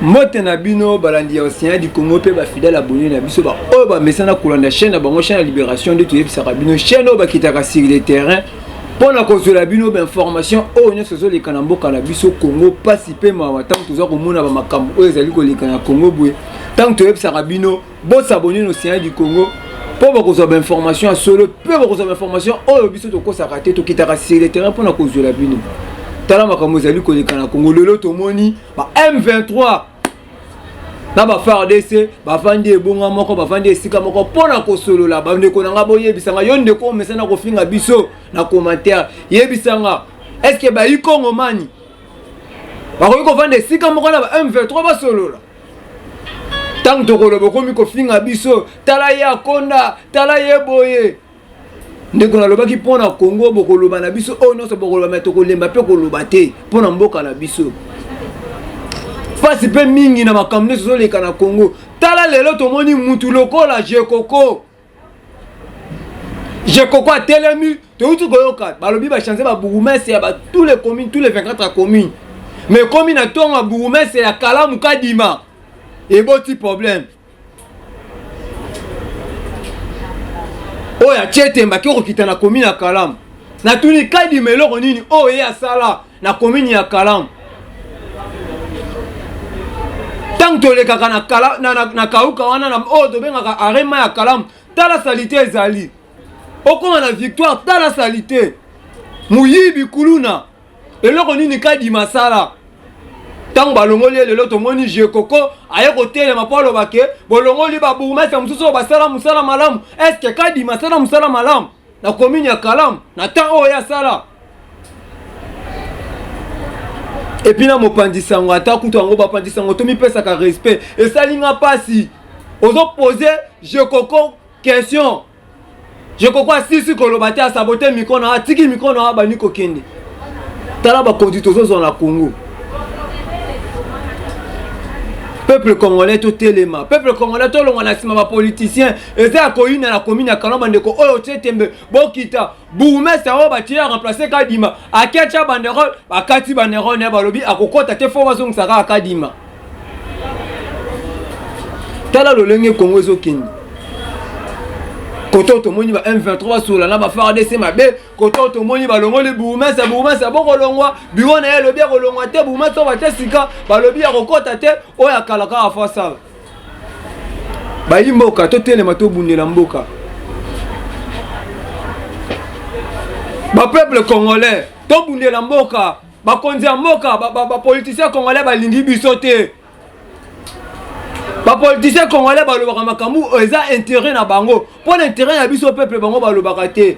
Mbote na bino balandi ya Océan du Congo mpe ba fidèle abonné na biso ba oyo bamesana kolanda chaîne na bango, chaîne ya Libération nde toyebisaka bino chaîne oyo bakitaka sur le terrain mpo na kozwela bino bainformation oyo nyonso ezoleka na mboka na biso Congo. Mpasi mpe mawa ntango toza komona bamakambo oyo ezali koleka na Congo boye, ntango toyebisaka bino bosabone na Océan du Congo mpo bokozwa bainformation ya solo mpe bokozwa bainformation oyo biso tokosaka te, tokitaka sur le terrain mpo na kozwela bino. Tala makambo ezali koleka na Congo lelo, tomoni ba M23 na ba FARDC bavandi ebonga moko, bavandi esika moko mpo na kosolola. Bandeko na nga, boyebisa nga, yo ndeko omesana kofinga biso na commentaire, yebisa nga, est-ce bayi Kongomani bakoki kovanda esika moko na ba M23 basolola? Ntango tokoloba okomi kofinga biso, tala ye akonda, tala ye boye. Ndeko, nalobaki mpo na Kongo, bokoloba na biso oyo nyonso bokoloba, me tokolemba mpe koloba te mpo na mboka na biso. Mpasi mpe mingi na makambo nyonso ezoleka na Kongo. Tala lelo tomoni mutu lokola Jekoko. Jekoko atelemi, touti koyoka balobi bachange babourgmestre ya ba tous les communes, tous les 24 communes, mais ekomi na ntongo ya bourgmestre ya Kalamu Kadima eboti problème. Oyo atie tembe ake kokita na commune ya Kalamu. Natuni, Kadima eloko nini oyo ye asala na commune ya Kalamu? Ntango tolekaka na, kala, na, na, na kauka wana na oyo tobengaka arema ya Kalamu, tala salite ezali. Okóma na Victoire, tala salite, moyibi, kuluna. Eloko nini Kadima asala ntango balongoli ye? Lelo tomoni Jekoko aye kotelema mpo aloba ke bolongoli babourgmestre mosusu oyo basala mosala malamu. Est-ce Kadima asala mosala malamu na commune ya Kalamu na temps oyo ye asala? Et puis na mopanzi sango, ata kutu yango bapanzi sango tomipesaka respect. Esali nga mpasi, ozopose Jekoko question, Jekoko asisi koloba te, asabote micro na, atiki micro na, abandi kokende. Tala bakonzi tozozwa na Congo. Peuple congolais, totelema. Peuple congolais, tolongwa na nsima bapoliticien. Eza ya koyina na commune ya Kalamu. Bandeko oyo tie tembe, bokita. Bourgmestre oyo batie ya remplace Kadima ake atya banderole, bakati banderole na ye, balobi akokɔta te, fo bazongisa kaka Kadima. Tala lolenge Kongo ezokende. Koto tomoni ba M23 basola na ba FARDC mabe, koto tomoni balongoli bourgmestre, bourgmestre bokolongwa, biro na ye elobi akolongwa te, bourgmestre oyo batie sika balobi akokɔta te, oyo akala kaka fo asala. Bayi mboka, totelema, tobundela mboka. Bapeuple congolais, tobundela mboka. Bakonzi ya mboka, bapoliticien congolais balingi biso te. Bapoliticien congolais balobaka makambo eza intérêt na bango, mpo na intérêt na biso peuple bango balobaka te.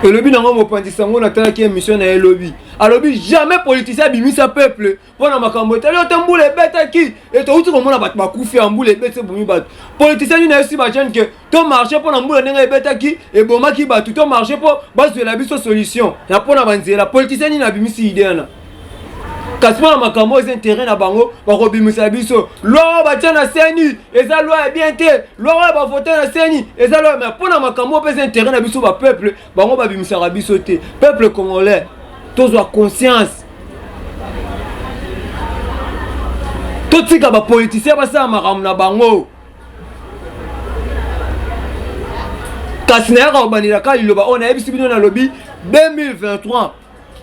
Elobi nango mopanzi sango, natalaki émission na ye elobi, alobi jamais politicien abimisa peuple mpo na makambo etali ote mbula ebetaki. E touti komona bato bakufi ya mbula ebeti, ebomi bato. Politicien nini ayesi bajeune ke to marche mpo na mbula ndenge ebetaki ebomaki bato, to marche mpo bazwela biso solution na mpo na banzela? Politicien nini abimisi idée wana? Kasi mpo na makambo oyo eza intérêt na bango, bakobimisa biso. Loi oyo batia na CENI eza loi ya bien te, loi oyo bavote na CENI eza loi, mais mpo na makambo oyo mpe eza intérêt na biso bapeuple, bango babimisaka biso te. Peuple congolais, tozwa conscience, totika bapoliticien basala makambo na bango. Kasi nayaka kobandela kaka liloba oyo nayebisi bino, nalobi 2023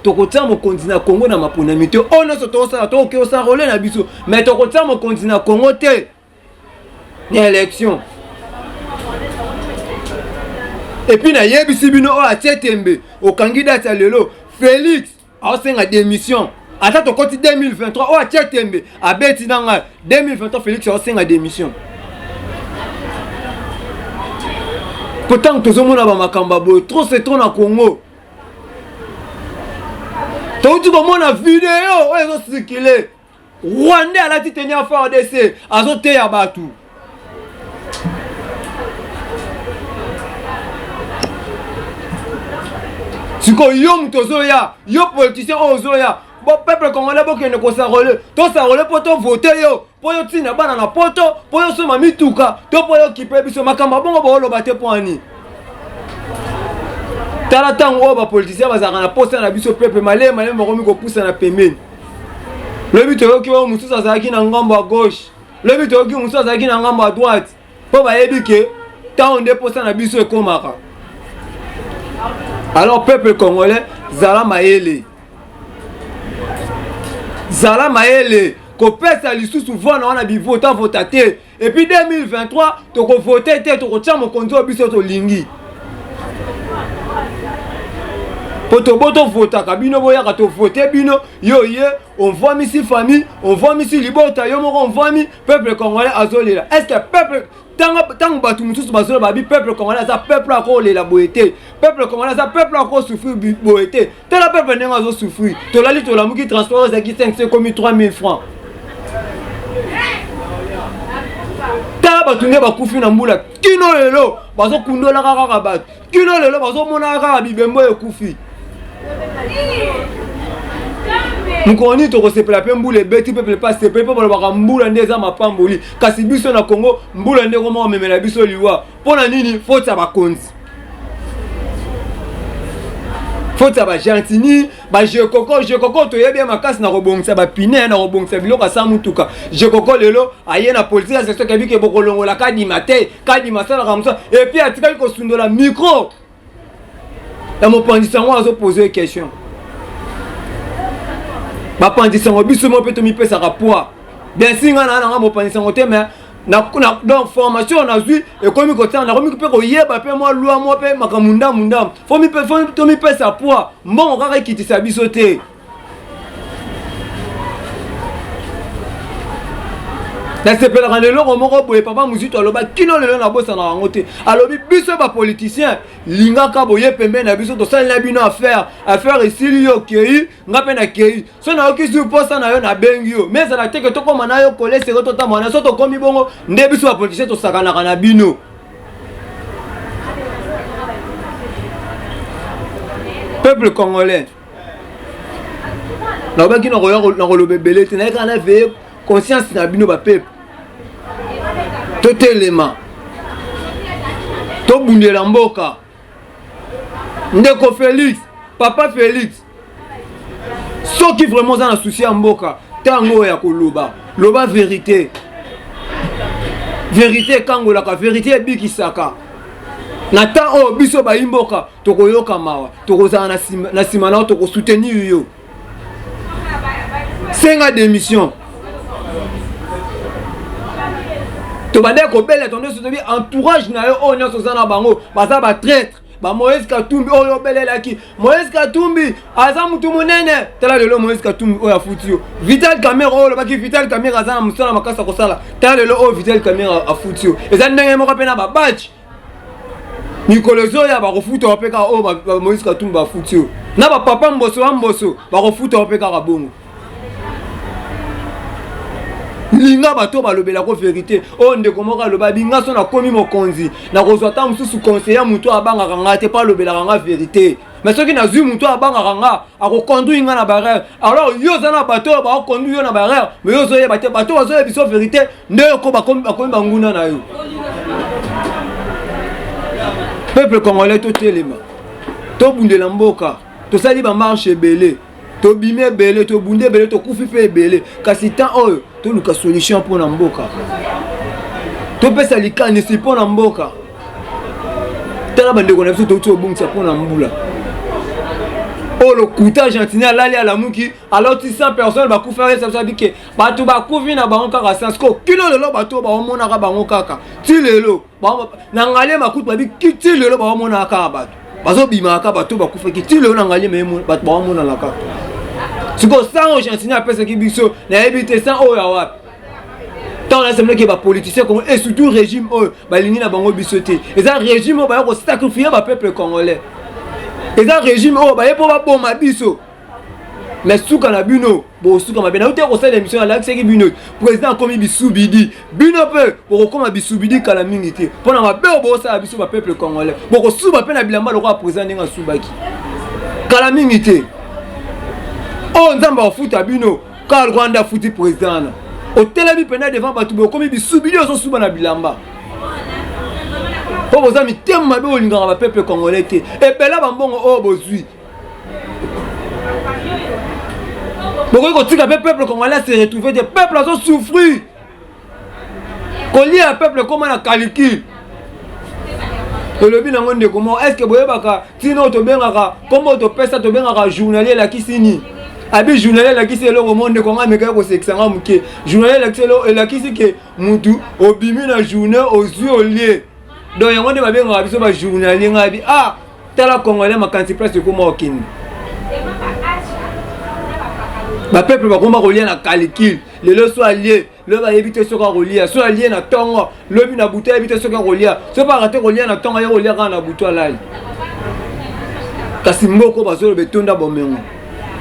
tokotia mokonzi na Kongo na maponami te. Oyo nyonso tokosala, tokoki kosala role na biso, mais tokotia mokonzi na Kongo te na élection. Et puis nayebisi bino, oyo atie tembe, okangi date ya lelo, Félix aosenga démission. Ata tokoti 2023, oyo atie tembe abeti na ngai, 2023 Félix aosenga démission. Po ntango tozomona bamakambo ya boye, trop c'est trop na Congo. Touti komona video oyo ezocircule, Rwandais alati tenue ya FARDC azoteya bato. Sikoyo yo moto ozoya, yo politicien oyo ozoya, bo peuple congolais bokende kosarole, tosarole mpo tovote yo, mpo yo ntina bana na poto, mpo yo soma mituka, to mpo yo kipe biso. Makambo ya bongo booloba te mpo ani? Tala ntango oyo bapoliticien bazalaka na posa na biso peuple, malema malema bakomi kopusana pembeni. Lobi toyoki oyo mosusu azalaki na ngambo ya gauche, lobi toyoki mosusu azalaki na ngambo ya droite, mpo bayebi ke ntango nde mposa na biso ekomaka. Alors peuple congolais, zala mayele, zala mayele, kopesa lisusu voix na wana bivota vota te. Et puis 2023 tokovote te, tokotia mokonzi oyo biso tolingi. Po tobo tovotaka bino, boyaka tovote bino, yo ye omvwamisi famille, omvwamisi libota, yo moko omvwami. Peuple congolais azolela. Est ce que peuple, ntango bato mosusu bazolela babi peuple congolais aza peuple akolela boye te, peuple congolais aza peuple akosouffrir boye te. Tala peuple ndenge azosouffrir. Tolali tolamuki, transport ezalaki 5 ekomi 3000 francs. Tala bato nde bakufi na mbula kino lelo bazokundolaka kaka bato, kino lelo bazomonaka kaka bibembo ekufi. Mokolo nini tokosepela mpe mbula ebeti, peuple mpe asepeli, mpo balobaka mbula nde eza mapamboli, kasi biso na Congo mbula nde ekoma komemela biso liwa. Mpo na nini? Faute ya bakonzi, faute ya bagentini, bajekoko. Jekoko toyebi ye makasi na kobongisa bapine, na kobongisa biloko asa mutuka. Jekoko lelo aye na politike ya section, kebi ke bokolongola Kadima te, Kadima asalaka mosala, epuis atikali kosundola micro ya mopanzi sango, azopose question. Bapanzi sango biso mo mpe tomipesaka poids. Bien si nga na nanga mopanzi sango te, mais donc formation nazwi ekomi kotanga, nakomi mpe koyeba mpe mwa loi mwa mpe makambo ndambu ndambu. Fo tomipesa poids, mbongo kaka ekitisa biso te. Nasepelaka na eloko moko boye papa Muzito aloba, kino lelo nabosanaka yango te. Alobi biso bapoliticien lingaka boye pembeni na biso, tosali na bino affaire, affaire esili, yo okei, nga mpe nakei. So nayoki sur posa na yo, nabengi yo, me ezala te ke tokóma na yo koleseke, totambola na so tokomi bongo nde biso bapoliticien tosakanaka na bino. Peuple congolais, nalobaki nakoloba ebele te, nayekaka na veye conscience na bino bapeuple. Totelema, tobundela mboka. Ndeko Félix, papa Félix, soki vraiment oza na souci ya mboka, ntango oyo ya koloba, loba vérité. Vérité ekangolaka, vérité ebikisaka. Na temps oyo biso bayi mboka tokoyoka mawa, tokozala na nsima na yo, tokosoutenir yo. Senga démission. Tobandaki kobela tondo nyonso, tobi entourage na yo oyo nyonso oza na bango baza batraître. Ba Moïse Katumbi oyo obelelaki, Moïse Katumbi aza mutu monene, tala lelo Moïse Katumbi oyo afuti yo. Vital Kamerhe oyo olobaki Vital Kamerhe aza na mosala makasi ya kosala, tala lelo oyo Vital Kamerhe afuti yo. Eza ndenge moko mpe na babatch mikolo ezoya bakofuta yo mpe kaka oyo Moïse Katumbi bafuti yo, na bapapa Mboso ya Mboso bakofuta yo mpe kaka bongo. Linga bato balobelako verité. Oyo ndeko moko aloba binga, so nakomi mokonzi nakozwa ata mosusu conseiller moto abangaka nga te mpo alobelaka nga verité, mais soki nazwi moto abangaka nga akoconduire nga na barrière. Alors yo oza na bato oyo bakoconduire yo na barrière, mais yo ozoyeba te. Bato bazoyeba biso verité nde yoko bakomi banguna na yo. Peuple congolais, totelema, tobundela mboka. Tosali bamarche ebele, tobimi ebele, tobundi ebele, tokufi mpe ebele, kasi temps oyo toluka solution mpona mboka, topesa likanisi mpona mboka. Tala bandeko na biso touti kobungisa mpona mbula oyo, lokuta. Gentini alali alamuki, aloti 100 personnes bakufi, ayesa biso abike bato bakufi na bango kaka sans ko. Kino lelo bato oyo baomonaka bango kaka ti lelo na Ngaliema kutu babi ti lelo baomonaka kaka bato bazobimaka kaka bato bakufaki ti lelo na Ngaliema, bato baomonana kaka. Sikoyo sans oyo Gentini apesaki biso, nayebi te sans oyo ya wapi. Ntango nasemblaki bapoliticien congo et surtout régime oyo balingi na bango biso te, eza régime oyo baya kosacrifie bapeuple congolais, eza régime oyo baye mpo baboma biso. Mais suka na bino bosuka mabe. Nauti kosala émission, nalakisaki bino président akomi bisubidi, bino mpe bokokoma bisubidi kala mingi te mpo na mabe oyo bosala biso bapeuple congolais. Bokosuba mpe na bilamba lokola président ndenge asubaki kala mingi te. Oyo Nzambe akofuta bino kaka Rwanda afuti président wana. Otelemi mpena devant bato, bokomi bisubidi, ozosuba na bilamba mpo boza mitema mabe, olingaka bapeuple congolais te. Ebela bambongo oyo bozwi. Bokoki kotika mpe peuple congolais se retrouver te. Peuple azo souffrir, kolia ya peuple ekóma na calcul. Elobi nango ndeko moko, est ce que boyebaka ntina oyo tobengaka nkombo oyo topesa, tobengaka journalier elakisi nini? Abi journalier elakisi eloko mo. Ndeko ngai amekaki kosekisa nga moke. Journalier elakisi, elakisi ke mutu obimi na journée, ozwi, olie. Donc yango nde babengaka biso bajournalier. Ngai abi, ah, tala congolais, makanisi place ekoma okende. Bapeuple bakoma kolia na calcul. Lelo so alie, lobi ayebi te soki akolia. So alie na ntongo, lobi na butu ayebi te soki akolia. So baka te kolia na ntongo, aye kolia kaka na butu, alali. Kasi mboko bazoloba etonda bomengo,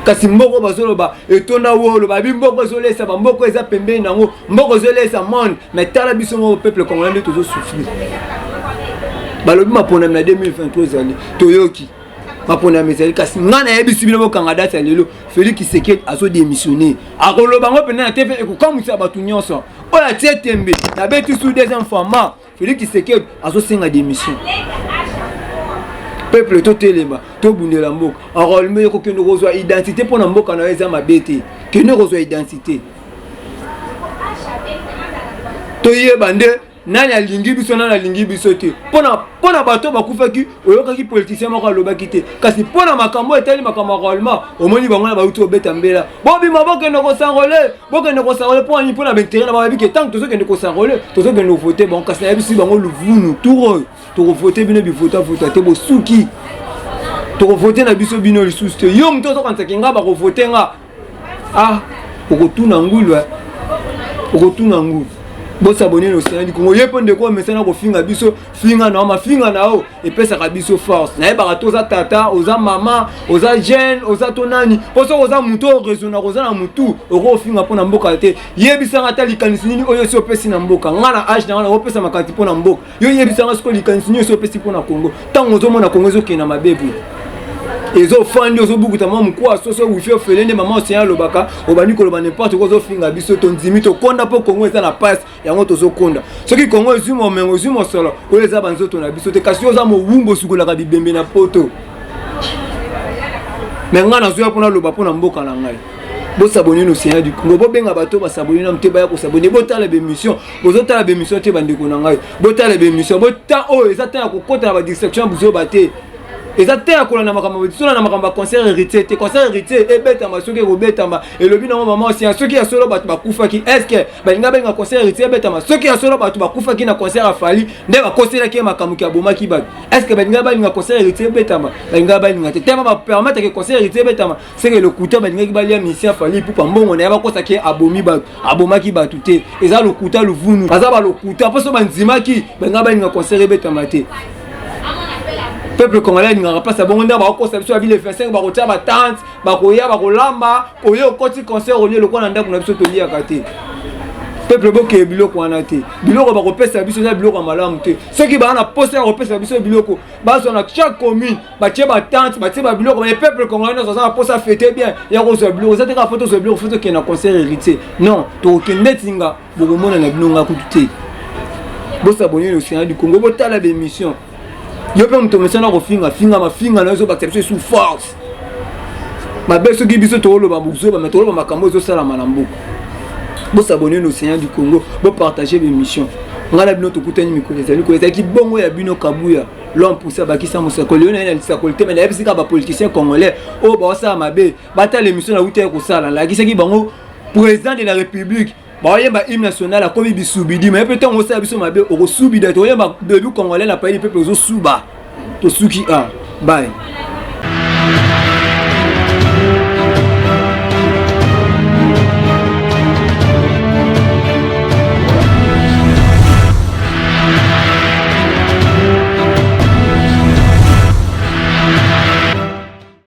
kasi mboko bazoloba etonda wolo, babi mboko ezolesa bamboko eza pembeni nango, mboko ezolesa monde. Mais tala biso moko peuple congolais nde tozosouffrir. Balobi maponami na 2023 ezali, toyoki maponami ezali, kasi ngai nayebisi bino, bokanga date ya lelo. Félix Tshisekedi azodémissionne, akoloba yango mpenza na te mpe ekokamwisa bato nyonso oyo atie tembe. Nabeti su deuxième fois ma Félix Tshisekedi azosenga démission. Peuple, totelema, tobundela mboka. Enrôlement, kokende kozwa identité mpo na mboka na yo eza mabe te. Kende kozwa identité, toyeba nde nani alingi biso, nani alingi biso te. Mpo na bato bakufaki, oyokaki politicien moko alobaki te. Kasi mpo na makambo etali makambo ya enrôlement, omoni bango na bauti kobeta mbela: bobima, bokende kos'enrôler, bokende kos'enrôler. Mpo nini? Mpo na baintérêt na bayebi ke ntango tozokende kos'enrôler, tozokende kovote bango. Kasi nayebisi bango, luvunu, tour oyo tokovote bino bivotavota te, bosuki. Tokovote na biso bino lisusu te. Yo moto ozokanisaki nga bakovote nga, ah, okotuna ngulu, okotuna ngulu. Bos'abonner na Océan du Congo. Ye mpo ndeko amesana kofinga biso, finga na yo, mafinga na yo epesaka biso force. Nayebaka te oza tata, oza mama, oza jeune, oza to nani. Mpo soki oza motu oyo raisonnaka, oza na motu, okofinga mpo na mboka te. Yebisanga ata likanisi nini oyo esi opesi na mboka. Nga na age na nga, nakopesa makanisi mpo na mboka. Yo yebisanga sikoyo likanisi nini esi opesi mpo na Congo, ntango ozomona Congo ezokende mabe boye, ezofandi, ozobukuta mwa mokwa soso, wifi ofele. Nde mama Océan alobaka, obandi koloba n'importe quoi, ozofinga biso. Tondimi, tokonda mpo Congo eza na pasi, yango tozokonda. Soki Congo ezwi momengo, ezwi mosolo oyo eza banzoto na biso te. Kasi oyo oza mowumbu, osukolaka bibembe na poto. Me ngai nazoya mpona loba mpo na mboka na ngai. Bos'abonner na Océan du Congo, bobenga bato bas'abonner na te, baya kos'abonner. Botala bémission, bozotala bémission te. Bandeko na ngai, botala bémission. Bota oyo eza te ya kokɔta na badistraction ya buzoba te, eza te ya kolanda makambo tolanda makambo ya concert Héritier te. Concert Héritier ebetama soki ekobetama. Elobi nango mama Océan, soki ya solo bato bakufaki, est ce que balinga benga concert Héritier ebetama? Soki ya solo bato bakufaki na concert ya Fally, nde bakoselaki ye makambo ki abomaki bato, est ce que balinga balinga concert Héritier ebetama? Balinga balinga te. Tema bapermettre ke concert Héritier ebetama, seke lokuta. Balingaki balia mission Fally Ipupa, mbongo na ye, bakosaki abomi bato. Abomaki bato te, eza lokuta, luvunu. Baza balokuta mpo so bandimaki, balinga balinga concert ebetama te. Peuple congolais alingaka mpasi ya bongo. Nde bakokosa biso ya bile 25, bakotia batente, bakoya, bakolamba. Oye okoti concert, olie lokola na ndako na biso toliaka te. Peuple, bokeye biloko wana te. Biloko bakopesa biso eza biloko ya malamu te. Soki baa na posa ya kopesa biso biloko, bazwa na chaque commune, batie batente, batie babiloko. Mais peuple congolais nyonso aza na posa fête bien ya kozwa biloko. Eza te kaka fo tozwa biloko, fo tokende na concert Héritier. Non, tokokende ntinga, bokomona na bino nga kutu te. Bos'abonner na Océan du Congo, botala bémission. Yo mpe moto omesana kofinga, finga, mafinga na yo ezobakisa biso esu force. Mabe soki biso tokoloba bozoba, me tokoloba makambo ezosalama na mboka. Bos'abonner na Océan du Congo, bopartage bémission. Ngai na bino tokutani mikolo ezali koyo. Ezalaki bongo ya bino Kabuya, l'homme poussé, abakisa mosakoli oyo naye na lisakoli te. Me nayebisi kaka bapoliticien congolais oyo baosala mabe, batala émission na wuti ya kosala. Nalakisaki bango président de la République baoyemba hymne national, akomi bisubidi. Me mpe ntango osala biso mabe, okosubida. Toyemba debout congolais na pays, peuple ozosuba. Tosuki a bye.